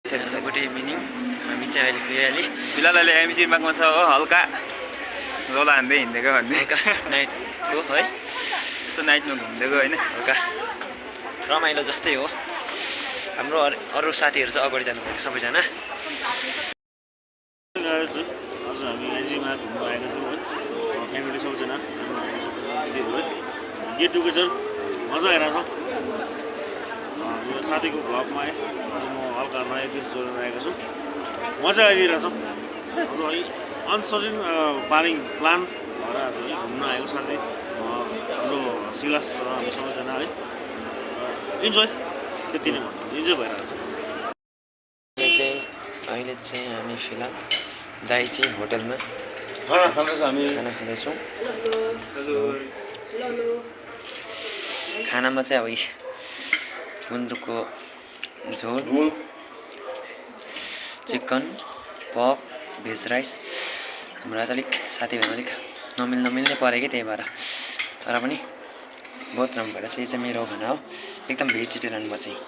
Good evening. हामी चाहिँ अहिले फेरि फिलहाल अहिले एमसी बागमा छ हो, हल्का रोला हान्दै हिँडेको भन्ने नाइटको है, यस्तो नाइटमा घुमिदिएको होइन, हल्का रमाइलो जस्तै हो। हाम्रो अरू साथीहरू चाहिँ अगाडि जानुभएको सबैजना। आज हामी एनजीमा घुम्न आएका छौँ है, फ्यामिली सबैजना गेट टुगेदर मजा आइरहेको छ। यो साथीको भ्लगमा है, आज म हल्का नयाँ डिस जोडेर आएको छु, मजा आइदिरहेछ। आज है अनसर्टेन प्लान भएर आज है घुम्न आएको साथै हाम्रो सिलास छ, हामी सबैजना है इन्जोय, त्यति नै भन्नु इन्जोय भइरहेको छ। अहिले चाहिँ हामी फिलहाल दाइची होटलमा हामी खाना खाँदैछौँ। खानामा चाहिँ अब गुन्द्रुकको झोल, चिकन, पक, भेज राइस। हाम्रो अलिक साथीभाइमा अलिक नमिल्ने पऱ्यो कि, त्यही भएर, तर पनि बहुत राम्रो भएर चाहिँ यो चाहिँ मेरो खाना हो, एकदम भेजिटेरियन म चाहिँ।